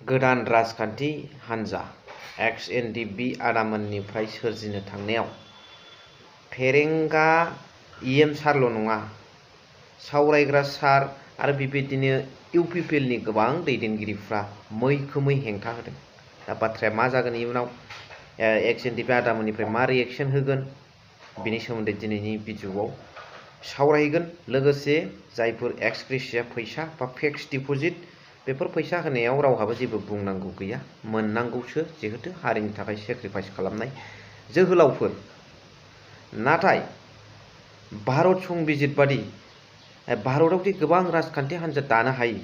गोदान राजखान्थि हान्जा XNDP आदामोननिफ्राय सोरजिनो थांनायाव फेरेंगा EM सारल' नङा, सावरायग्रा सार आरो बेबायदिनो UPPLनि गोबां दैदेनगिरिफ्रा मैखोमै हेंथा होदों। दा बाथ्राया मा जागोन इयुनाव XNDP आदामोननिफ्राय मा रिएक्शन होगोन बिनि सोमोन्दै दिनैनि भिडिअ'आव सावरायगोन। लोगोसे जायफोर एक्सग्रेसिया फैसा बा फिक्स्ड डिप'जिट बेफोर फैसा होनायाव रावहाबो जेबो बुंनांगौ गैया, मोननांगौसो जिहेतु हारिनि थाखाय सेक्रिफाइस खालामनाय जोहोलावफोर। नाथाय भारत संबिजित बादि भारतआव गोबां राजखान्थि हान्जा दानो हायो,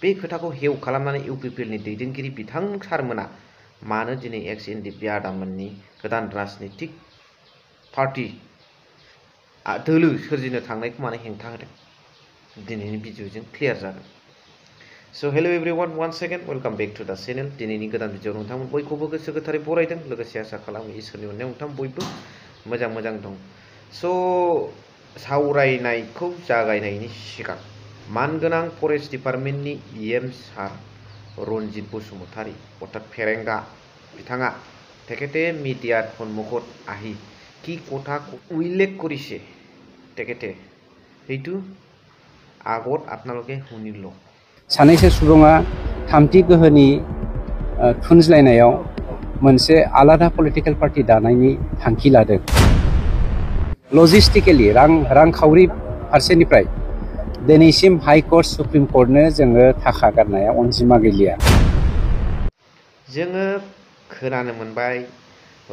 बे खोथाखौ हेव खालामनानै UPPLनि दैदेनगिरि बिथां सारमोना मानो दिनै XNDP आदामोननि गोदान राजनितिक पार्टी दोलो सोरजिनो थांनायखौ मानो हेंथा होदों दिनैनि भिडिअ'जों क्लियार जागोन। So hello everyone, once again welcome back to the channel। दिनैनि गोदान भिडिअ नोंथांमोन बयखौबो गोसो गोथारै बरायदों, लोगोसे आसा खालामो इसोरनि अननायाव नोंथां बयबो मोजां दं। So सावरायनायखौ जागायनायनि सिगां मानगोनां फरेस्ट डिपार्टमेन्टनि EM सार रनजित बसुमतारी अर्थात फेरेंगा बिथाङा তেখেতে মিডিয়াত সন্মুখত আহি কি কথা উল্লেখ কৰিছে তেখেতে এইটো আগত আপোনালোকে শুনিল। सानैसो सुबुङा थामथि गोहोनि थुनज्लायनायाव मोनसे आलादा पलिटिकेल पार्टी दानायनि थांखि लादों। लजिस्टिकेलि रांखावरि फारसेनिफ्राय दिनैसिम हाई कोर्ट सुप्रिम कोर्टनो जोङो थाखा गारनाया अनजिमा गैलिया। जोङो खोनानो मोनबाय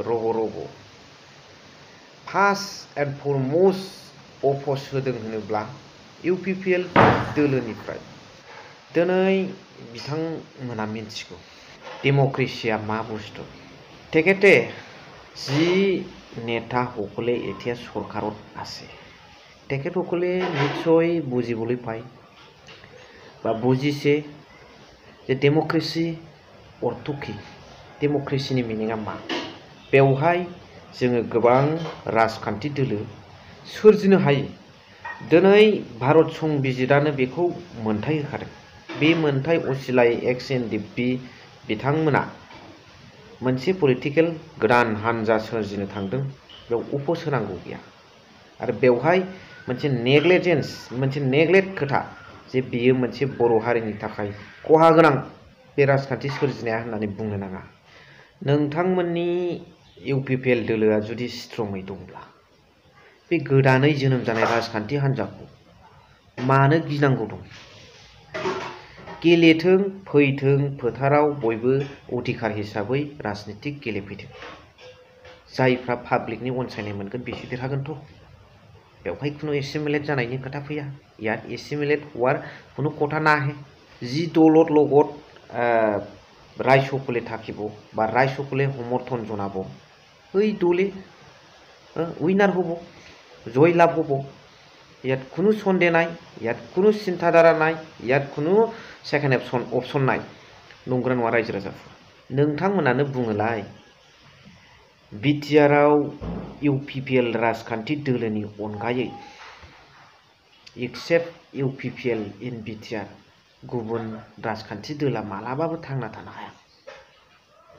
रग' फार्स्ट एन्ड फरमस्ट अफस होदों होनोब्ला UPPL दोलोनिफ्राय। दिनै बिथांमोना मिन्थिगौ डेम'क्रेसिया मा बुस्थु। তেখেতে যি নেতা সকলে এতিয়া চৰকাৰত আছে তেখেতসকলে নিশ্চয় বুজিবলৈ পায় বা বুজিছে যে ডেম'ক্ৰেসি অৰ্থ কি, ডেम'क्रेसिनि मिनिङा मा। बेवहाय जोङो गोबां राजखान्थि दोलो सोरजिनो हायो। दिनै भारत संबिजितानो बेखौ मोनथाय होखादों। बे मोनथाय असिलायै XNDP बिथांमोना मोनसे पलिटिकेल गोदान हान्जा सोरजिनो थांदों। बेयाव उपस होनांगौ गैया आरो बेवहाय मोनसे नेग्लेक्ट खोथा जे बियो मोनसे बर' हारिनि थाखाय खहा गोनां बे राजखान्थि सोरजिनाया होननानै बुंनो नाङा। नोंथांमोननि UPPL दोलोआ जुदि स्ट्रङै दंब्ला बे गोदानै जोनोम जानाय राजखान्थि हान्जाखौ मानो गिनांगौ दं? गेलेथों फैथों फोथाराव बयबो अधिकार हिसाबै राजनितिक गेलेफैथों। जायफ्रा पाब्लिकनि अनसायनाय मोनगोन बिसोर देरहागोनथ'। बेवहाय कुनु एसिमिलेट जानायनि खोथा फैया। ইয়াত एसिमिलेट होवार कुनु কথা নাহে। যি দলত লগত ৰাইজসকলে থাকিব বা ৰাইজসকলে সমৰ্থন জনাব ওই দলে উইনাৰ হ'ব, জয়লাভ হ'ব। ইয়াত কোনো সন্দেহ নাই, ইয়াত কোনো চিন্তাধাरा নাই, ইয়াত কোনো सेकेन्ड अपसन নাই। नंगौना नङा रायजो राजाफोर? नोंथांमोनानो बुङोलाय बिटिआरआव UPPL राजखान्थि दोलोनि अनगायै एक्सेप्ट UPPL इन बिटिआर गुबुन राजखान्थि दोला मालाबाबो थांना थानो हाया।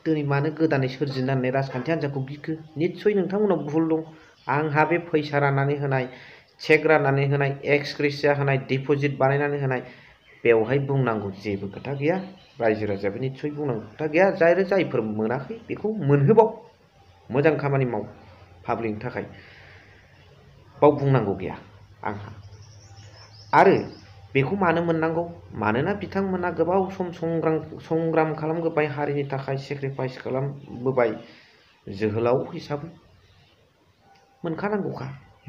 दिनै मानो गोदानै सोरजिनानै राजखान्थि हान्जाखौ गिखो? निस्सय नोंथांमोनाव भुल दं। आंहा बे फैसा राननानै होनाय, चेक राननानै होनाय, एक्सग्रेसिया होनाय, डिप'जिट बानायनानै होनाय बेवहाय बुंनांगौ जेबो खोथा गैया। रायजो राजायाबो निस्सय बुंनांगौ खोथा गैया। जायफोर मोनाखै बेखौ मोनहोबाव, मोजां खामानि माव पाब्लिकनि थाखाय, बाव बुंनांगौ गैया आंहा। आरो बेखौ मानो मोननांगौ? मानोना बिथांमोना गोबाव सम संग्राम खालामबोबाय, हारिनि थाखाय सेक्रिफाइस खालामबोबाय। जोहोलाव हिसाबै मोनखानांगौखा,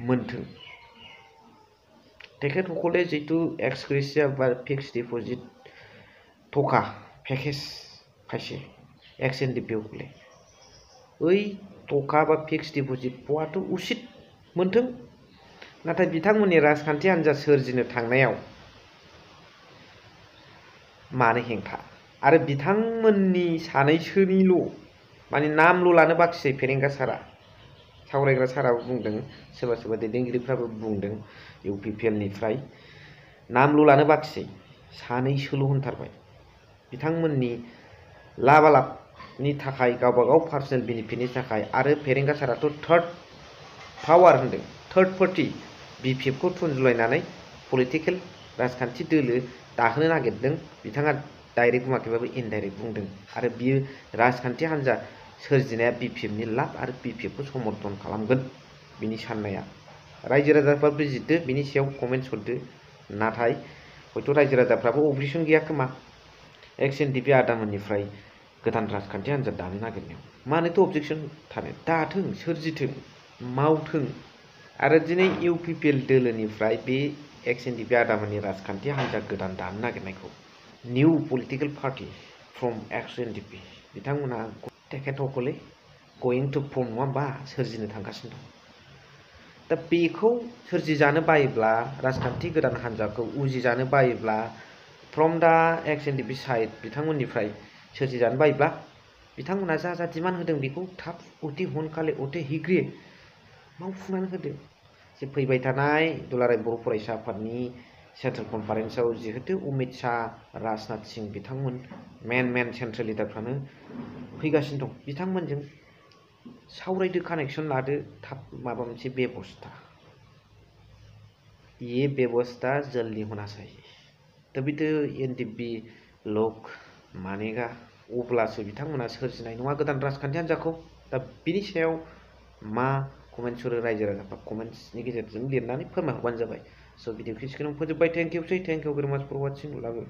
मोनथों। তেখেতসকলে যেটো এক্সগ্রেসিয়া বা ফিক্সড ডিপ'জিট টকা পেকেজ পাইছে XNDP সকলে, ওই টকা বা ফিক্সড ডিপ'जिट পোৱাটো उचित मोनथों। नाथाय बिथांमोननि राजखान्थि हान्जा सोरजिनो थांनायाव मानो हेंथा? आरो बिथांमोननि सानैसोनिल' माने नामल' लानो बाखिसै फेरेंगा सारा। सावरायग्रा साराबो बुंदों, सोरबा दैदेनगिरिफ्राबो बुंदों UPPLनिफ्राय नामल' लानो बाखिसै, सानैसोल' होनथारबाय। बिथांमोननि लाबालाबनि थाखाय गावबागाव पार्सनेल बेनिफिटनि थाखाय आरो फेरेंगा साराथ' थार्ड पावार होनदों थार्ड पार्टि बिपिएफखौ थुनजुलायनानै पलिटिकेल राजखान्थि दोलो दाहोनो नागिरदों बिथाङा डाइरेक्ट बुङाखैबाबो इनडाइरेक्ट बुंदों आरो बियो राजखान्थि हान्जा सोरजिनाया बिपिएफनि लाब आरो बिपिएफखौ समर्थन खालामगोन बिनि साननाया रायजो राजाफ्रा बुजिदो बिनि सायाव कमेन्ट्स हरदो नाथाय हयथ' रायजो राजाफ्राबो अबजेक्सन गैया खोमा एक्स एनडिपि आदामोननिफ्राय गोदान राजखान्थि हान्जा दानो नागिरनायाव मानोथो अबजेक्सन थानो दाथों सोरजिथों मावथों आरो दिनै इउपिपिएल दोलोनिफ्राय बे एक्स एनडिपि आदामोननि राजखान्थि हान्जा गोदान दानो नागिरनायखौ निउ पलिटिकेल पार्टि फ्रम एक्स एनडिपि बिथांमोना टेकेटकले गयिं टु फर्म नङा होमबा सोरजिनो थांगासिनो दं दा बेखौ सोरजिजानो बायोब्ला राजखान्थि गोदान हान्जाखौ उजिजानो बायोब्ला फ्रम दा एक्स एनडिपि साइड बिथांमोननिफ्राय सोरजिजानो बायोब्ला बिथांमोना जा डिमान्ड होदों बेखौ थाब अति हनखालि अति हिग्रियै मावफुंनानै होदो जे फैबाय थानाय दुलाराय बर' फरायसा आफादनि सेन्ट्रेल कनफारेन्सआव जिहेतु अमित शाह राजनाथ सिंह बिथांमोन मेन सेन्ट्रेल लिडारफ्रानो फैगासिनो दं बिथांमोनजों सावरायदो कानेक्शन लादो थाब माबा मोनसे बेबस्था ये व्यवस्था जल्दी होना चाहिए तभी तो एनडीपी लोग मानेगा अब्लासो बिथांमोना सोरजिनाय नङा गोदान राजखान्थि हान्जाखौ दा बिनि सायाव मा कमेन्ट्स हरो रायजो राजाफ्रा कमेन्ट्सनि गेजेरजों लिरनानै फोरमायहरबानो जाबाय स' भिडिअखौ एसेखिनियावनो फोजोबबाय थेंक इउ भेरि माच फर वाचिं लाभ